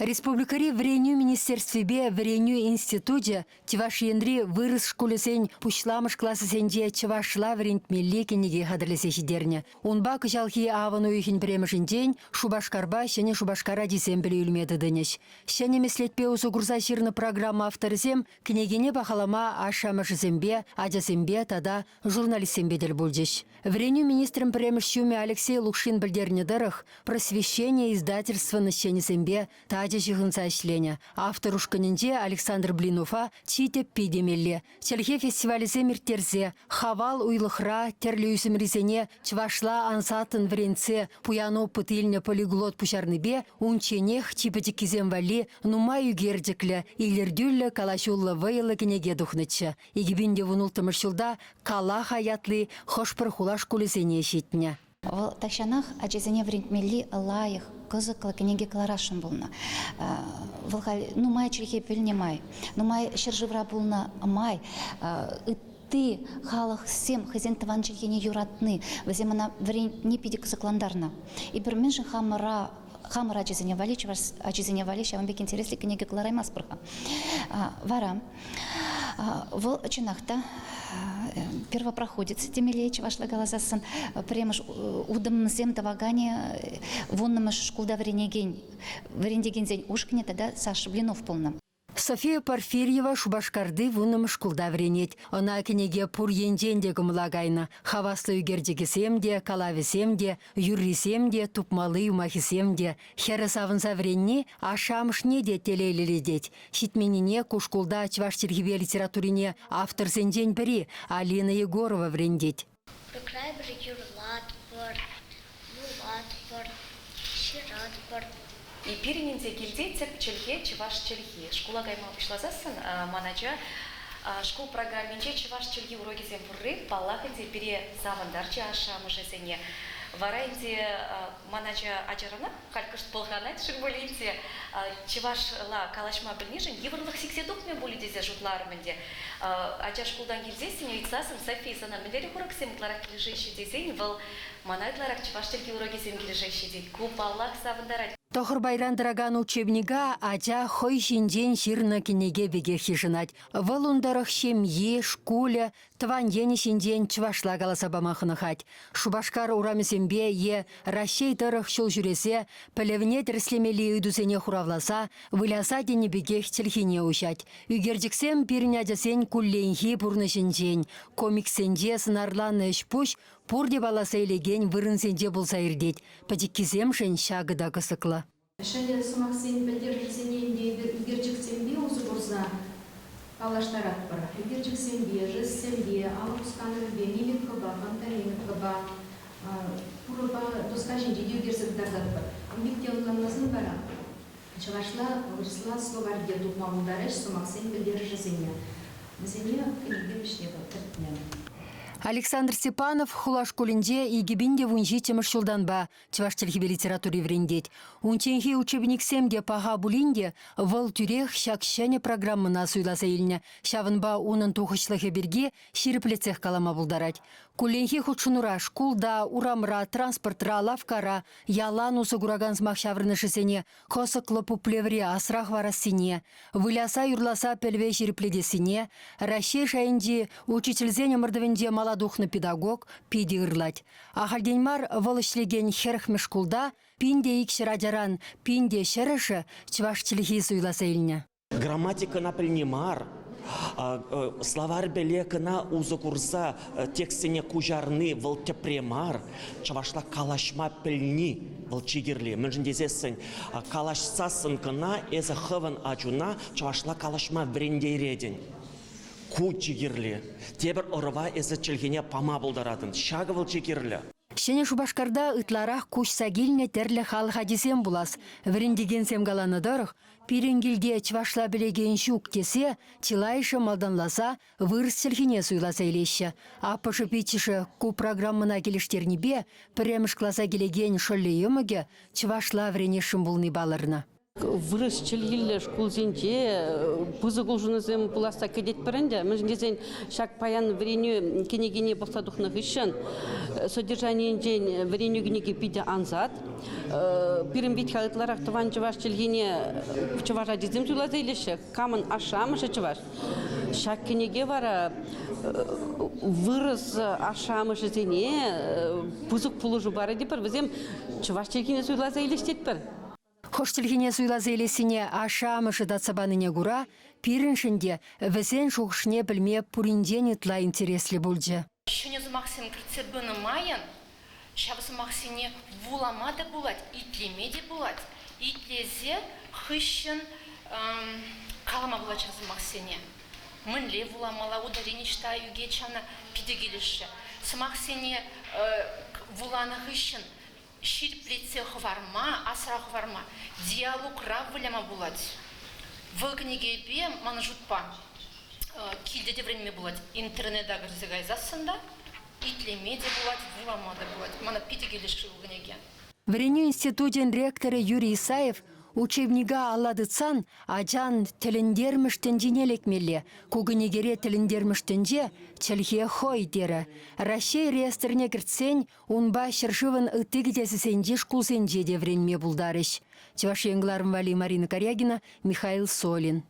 Республикӑри Вӗренӳ министерствипе Вӗренӳ институчӗ Чӑваш Енри вырӑс шкулӗсен пуҫламӑш класӗсенче чӑвашла вӗрентмелли кӗнеке хатӗрлесе ҫитернӗ. Унпа кӑҫалхи авӑн уйӑхӗн пӗрремӗшӗнчен Шупашкарпа Ҫӗнӗ Шупашкар ачисем пӗлӳ илме тытӑнӗҫ. Ҫӗнӗ меслетпе усӑ курса ҫырнӑ программа авторӗсем кӗнекене пахалама ашшӗ-амӑшӗсемпе, ачасемпе тата журналистсемпе тӗл пулчӗҫ. Вӗренӳ министрӗн пӗрремӗш ҫумӗ Алексей Лукшин пӗлтернӗ тӑрӑх, Просвещение издательствӑн ӗҫченӗсемпе тачӑ ҫыхӑнса ӗҫленӗ. Автор ушкӑнӗнче Александр Блинова чи тӗппи темелле. Чӗлхе фестивалӗсем ирттерсе Хавал уйлӑхра тӗрлӗ ӳсӗмрисене чӑвашла ансаттӑн вӗрентсе пуян опыт илнӗ полиглот пуҫарнипе унчченех чи пӗчӗккисем валли нумай ӳкерчӗклӗ, илӗртӳллӗ калаҫуллӑ вӑйлӑ кӗнеке тухнӑччӗ. 2016 ҫулта Калаха ятли хӑш-пӗр хула шкулӗсене ҫитнӗ. Вӑл тахҫанах ачасене вӗрентмелли лайӑх, кӑсӑклӑ кӗнеке кӑларасшӑн пулнӑ. Вӑл халь нумай чӗлхе пӗлнӗ май, нумай ҫӗршывра пулнӑ май ытти халӑхсем хӑйсен тӑван чӗлхене юратни, вӗсем ӑна вӗрентни питӗ кӑсӑклантарнӑ. Эпир мӗншӗн хамӑра хамӑр ачасене валли, чӑваш ачисене валли ҫавӑн пек интереслӗ кӗнеке кӑлараймастпӑр-ха. Вара вӑл чӑнах та первопроходец темелле чӑвашла каласассӑн пӗрремӗш утӑмсем тӑваканӗ вуннӑмӗш шкулта вӗренекен вӗрентекенсен ушкӑнӗ тата Саша Блинов пулнӑ. София Порфирьева Шупашкарти вуннӑмӗш шкулта вӗренет. Ӑна кӗнеке пур енчен те кӑмӑла кайнӑ. Хаваслӑ ӳкерчӗкӗсем те, калавӗсем те, юррисем те, тупмалли юмахӗсем те. Хӗрӗ савӑнса вӗренни ашшӗ-амӑшне те телейлӗлетет. Ҫитменнине ку шкулта чӑваш чӗлхипе литературине авторсенчен пӗри Алина Егорова вӗрентет. Урокра юрлатпӑр, вулатпӑр, ҫыратпӑр. Пирӗн ӗнтӗ килте тӗп чӗлхе чӑваш чӗлхи. Шкула кайма пуҫласассӑн ман ача шкул программинче чӑваш чӗлхи урокӗсем пурри, паллах ӗнтӗ, пире савӑнтарчӗ ашшӗ-амӑшӗсене. Вара ӗнтӗ ман ача ачаранах халь кӑшт пӑлханать-ши пулин те, чӑвашла калаҫма пӗлнишӗн йывӑрлӑх сиксе тухмӗ пулӗ тесе шутларӑм ӗнтӗ. Ача шкултан килсессӗн ыйтсассӑн, София, сана мӗнлерех уроксем ытларах килӗшеҫҫӗ тесен, вӑл мана ытларах чӑваш чӗлхи урокӗсем килӗшеҫҫӗ тет. Ку, паллах, савӑнтарать. Тӑхӑрпайран тӑракан учебника ача хӑй ҫинчен ҫырнӑ кӗнеке пекех йышӑнать. Вӑл ун тӑрӑх ҫемйи, шкулӗ, тӑван енӗ ҫинчен чӑвашла каласа пама хӑнӑхать. Шупашкар урамӗсемпе е Раҫҫей тӑрӑх ҫул ҫӳресе пӗлӗвне тӗрӗслемелли ыйтусене хуравласа, выляса тенӗ пекех чӗлхине уҫать. Ӳкерчӗксем пирӗн ачасен кулленхи пурнӑҫӗнчен, комикссенче сӑнарланнӑ ӗҫ-пуҫ пурте палласа илекен вырӑнсенче пулса иртет. Пӗчӗккисемшӗн ҫакӑ та кӑсӑклӑ. Ҫӗнӗ сӑмахсен пӗлтерӗшӗсене ӗнтӗ эпир ӳкерчӗксемпе усӑ курса паллаштаратпӑр. Ӳкерчӗксемпе, жестсемпе, алӑ хусканӑвӗпе, мимикӑпа, пантомимикӑпа, пурӑпа доска ҫинче те ӳкерсе кӑтартатпӑр. Ун пек те ӑнланмасан вара чӑвашла, вырӑсла словарьте тупма пултараҫ сӑмахсен пӗлтерӗшӗсене. Вӗсене кӗнеке вӗҫне кӗртнӗ. Александр Степанов хула шкулӗнче 2017-мӗш ҫултанпа чӑваш чӗлхипе литератури вӗрентет. Унчченхи учебниксем те паха пулин те вӑл тӳрех ҫак ҫӗнӗ программӑна суйласа илнӗ. Ҫавӑнпа унӑн тухӑҫлӑхӗ пирки ҫирӗплетсех калама пултарать. Кулленхи хутшӑнура шкулта, урамра, транспортра, лавккара ялан усӑ куракан сӑмах ҫаврӑнӑшӗсене кӑсӑклӑ пуплевре асра хӑварассине, выляса-юрласа пӗлӗве ҫирӗплетессине Раҫҫей шайӗнчи учительсен ӑмӑртӑвӗнче мала тухнӑ педагог питӗ ырлать. Ахальтен мар вӑл ӗҫлекен хӗрӗхмӗш шкулта 1200 ачаран пин те ҫӗрӗшӗ чӑваш чӗлхи суйласа илнӗ. Грамматикӑна пӗлни мар, словарьпеле кӑна усӑ курса текстсене куҫарни вӑл тӗпре мар, чӑвашла калаҫма пӗлни вӑл чи кирли. Мӗншӗн тесессӗн калаҫсассӑн кӑна эсӗ хӑвӑн ачуна чӑвашла калаҫма вӗрентейретӗн. Ку чи кирли. Тепӗр ӑрӑва эсӗ чӗлхене пама пултаратӑн. Ҫакӑ вӑл чи кирлӗ. Ҫӗнӗ Шупашкарта ытларах куҫса килнӗ тӗрлӗ халӑх ачисем пулас. Вӗрентекенсем каланӑ тӑрӑх, пирӗн килте чӑвашла пӗлекен ҫук тесе чылайӑшӗ малтанласа вырӑс чӗлхине суйласа илеҫҫӗ. Аппӑшӗ-пиччӗшӗ ку программӑна килӗштернипе пӗрремӗш класа килекен шӑллӗ-йӑмӑкӗ чӑвашла вӗренесшӗн пулни палӑрнӑ. Вырӑс чӗлхиллӗ шкулсенче пысӑк улшӑнусем пуласса кӗтетпӗр ӗнтӗ. Мӗншӗн тесен ҫак паян вӗренӳ кӗнекине пӑхса тухнӑ хыҫҫӑн содержанийӗнчен вӗренӳ кӗнеки питӗ ансат. Пирӗн вит-ха ытларах тӑван чӑваш чӗлхине чӑваш ачисем суйласа илеҫҫӗ. Камӑн ашшӗ-амӑшӗ чӑваш. Ҫак кӗнеке вара вырӑс ашшӗ-амӑшӗсене пысӑк пулӑшу парӗ тетпӗр. Вӗсем чӑваш чӗлхине суйласа илӗҫ тетпӗр. Хӑш чӗлхене суйласа илессине ашшӗ-амӑшӗ татса панине кура пирӗншӗн те вӗсен шухӑшне пӗлме пуринчен ытла интереслӗ пулчӗ. Ҫӗнӗ сӑмахсем кӗртсе пынӑ майӑн ҫав сӑмахсене вулама та пулать, итлеме те пулать. Итлесе хыҫҫӑн калама пулать ҫав сӑмахсене. Мӗнле вуламалла, ударени ӑҫта ӳкет ҫавна питӗ килӗшрӗ. Сӑмахсене вуланӑ хыҫҫӑн ҫирӗплетсе хӑварма, асра хӑварма, диалогра выляма пулать. Вӑл кӗнекепе, ман шутпа, килте те вӗренме пулать. Интернета кӗрсе кайсассӑн та итлеме те пулать, вулама та пулать. Мана питӗ килӗшрӗ ку кӗнеке. Вӗренӳ институчӗн ректорӗ Юрий Исаев учебника алла тытсан ачан тӗлӗнтермӗш тӗнчине лекмелле. Ку кӗнекере тӗлӗнтермӗш тӗнче чӗлхе хӑй терӗ. Раҫҫей реестрне кӗртсен Унпа ҫӗршывӑн ытти кӗтесӗсенчи шкулсенче те вӗренме пултарӗҫ. Чӑваш Ен кӑларӑм валли Марина Карягина, Михаил Солин.